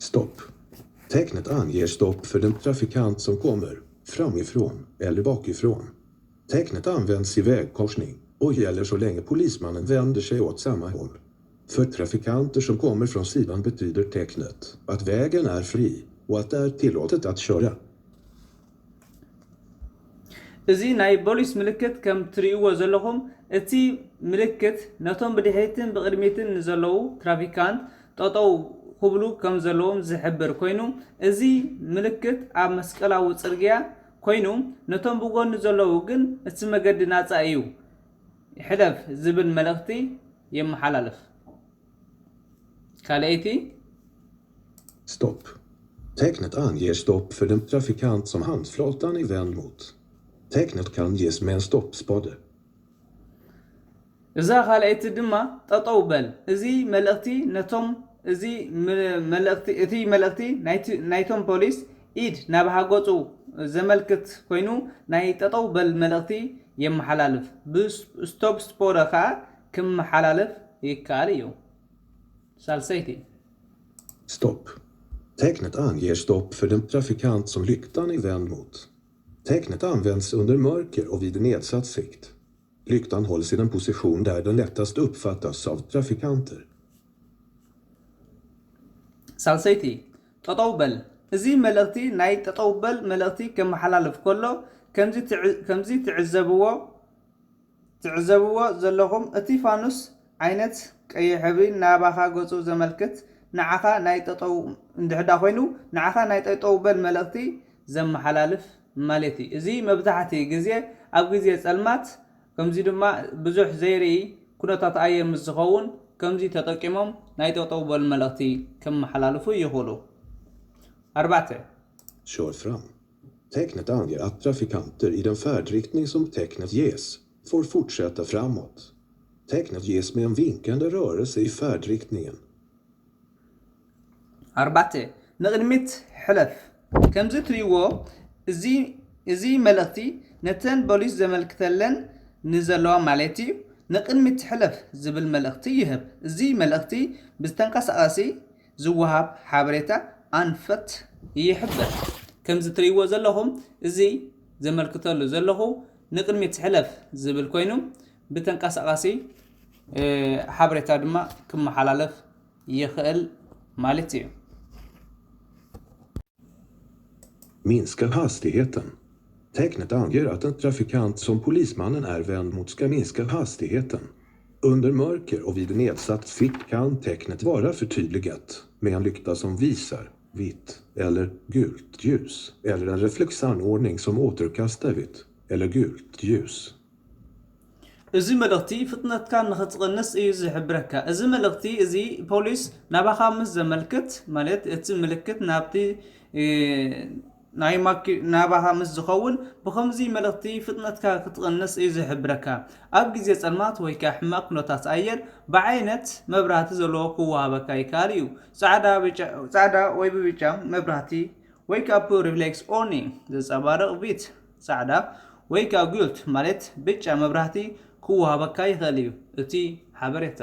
Stopp. Tecknet anger stopp för den trafikant som kommer framifrån eller bakifrån. Tecknet används i vägkorsning och gäller så länge polismannen vänder sig åt samma håll. För trafikanter som kommer från sidan betyder tecknet att vägen är fri och att det är tillåtet att köra. እዚ ናይ ፖሊስ ምልክት ከም ትርእይዎ ዘለኹም፣ እቲ ምልክት ነቶም ብድሕሪትን ብቕድሚትን ንዘለዉ ትራፊካንት ጠጠው ክብሉ ከም ዘለዎም ዝሕብር ኮይኑ፣ እዚ ምልክት ኣብ መስቀላዊ ጽርግያ ኮይኑ፣ ነቶም ብጎኒ ዘለዉ ግን እቲ መገዲ ናጻ እዩ፣ ሕለፍ ዝብል መልእኽቲ የመሓላልፍ። ካልኣይቲ Stopp. Tecknet anger stopp för den trafikant som handflatan är vänd mot. Tecknet kan ges med en stoppspade. እዛ ካልኣይቲ ድማ ጠጠው በል። እዚ መልእኽቲ ነቶም እዚ ም- መልእኽቲ እቲ መልእኽቲ ናይቲ- ናይቶም ፖሊስ ኢድ ናብ ሃገጹ ዘመልክት ኮይኑ ናይ ጠጠው በል መልእኽቲ የመሓላልፍ። ብስቶፕ ስፖረ ከዓ ክመሓላለፍ ይከኣል እዩ። ሳልሰይቲ Stopp. Tecknet anger stopp för den trafikant som lyktan är vänd mot. Tecknet används under mörker och vid nedsatt sikt. Lyktan hålls i den position där den lättast uppfattas av trafikanter. ሳልሰይቲ ጠጠው በል። እዚ መልእኽቲ ናይ ጠጠው በል መልእኽቲ ከመሓላልፍ ከሎ ከምዚ ትዕ- ከምዚ ትዕዘብዎ ትዕዘብዎ ዘለኹም እቲ ፋኑስ ዓይነት ቀይሕ ሕብሪ ናባኻ ገጹ ዘመልክት ንዓኻ ናይ ጠጠው እንድሕዳ ኮይኑ ንዓኻ ናይ ጠጠው በል መልእኽቲ ዘመሓላልፍ ማለት እዩ። እዚ መብዛሕትኡ ግዜ ኣብ ግዜ ጸልማት ከምዚ ድማ ብዙሕ ዘይርኢ ኩነታት ኣየር ምስ ዝኸውን ከምዚ ተጠቂሞም ናይ ጠጠው በል መልእኽቲ ከመሓላልፉ ይኽእሉ። ኣርባዕተ Kör fram. Tecknet anger att trafikanter i den färdriktning som tecknet ges får fortsätta framåt. Tecknet ges med en vinkande rörelse i färdriktningen. ኣርባዕተ ንቕድሚት ሕለፍ። ከምዚ ትርእይዎ እዚ እዚ መልእኽቲ ነተን ፖሊስ ዘመልክተለን ንዘለዋ ማለት እዩ። ንቕድሚት ሕለፍ ዝብል መልእኽቲ ይህብ። እዚ መልእኽቲ ብተንቀሳቓሲ ዝወሃብ ሓበሬታ ኣንፈት ይሕብር። ከምዚ ትርእይዎ ዘለኹም እዚ ዘመልክተሉ ዘለኹ ንቕድሚት ሕለፍ ዝብል ኮይኑ ብተንቀሳቓሲ እ፣ ሓበሬታ ድማ ክመሓላለፍ ይኽእል ማለት እዩ። Minska hastigheten. Tecknet anger att en trafikant som polismannen är vänd mot ska minska hastigheten. Under mörker och vid nedsatt sikt kan tecknet vara förtydligat med en lykta som visar vitt eller gult ljus eller en reflexanordning som återkastar vitt eller gult ljus. እዚ መልእኽቲ ፍጥነትካ ንኽትቕንስ እዩ ዝሕብረካ። እዚ መልእኽቲ እዚ ፖሊስ ናባኻ ምስ ዘመልክት ማለት እቲ ምልክት ናብቲ እ፣ ናይ ማኪ ናባኻ ምስ ዝኸውን ብኸምዚ መልእኽቲ ፍጥነትካ ክትቕንስ እዩ ዝሕብረካ። ኣብ ግዜ ጸልማት ወይ ከዓ ሕማቕ ኩነታት ኣየር ብዓይነት መብራህቲ ዘለዎ ክወሃበካ ይከኣል እዩ። ጻዕዳ፣ ብጫ፣ ጻዕዳ ወይ ብብጫ መብራህቲ ወይ ከዓ ፕ ሪፍሌክስ ኦርኒ ዘንጸባርቕ ቪት ጻዕዳ ወይ ከዓ ጉልት ማለት ብጫ መብራህቲ ክወሃበካ ይኽእል እዩ። እቲ ሓበሬታ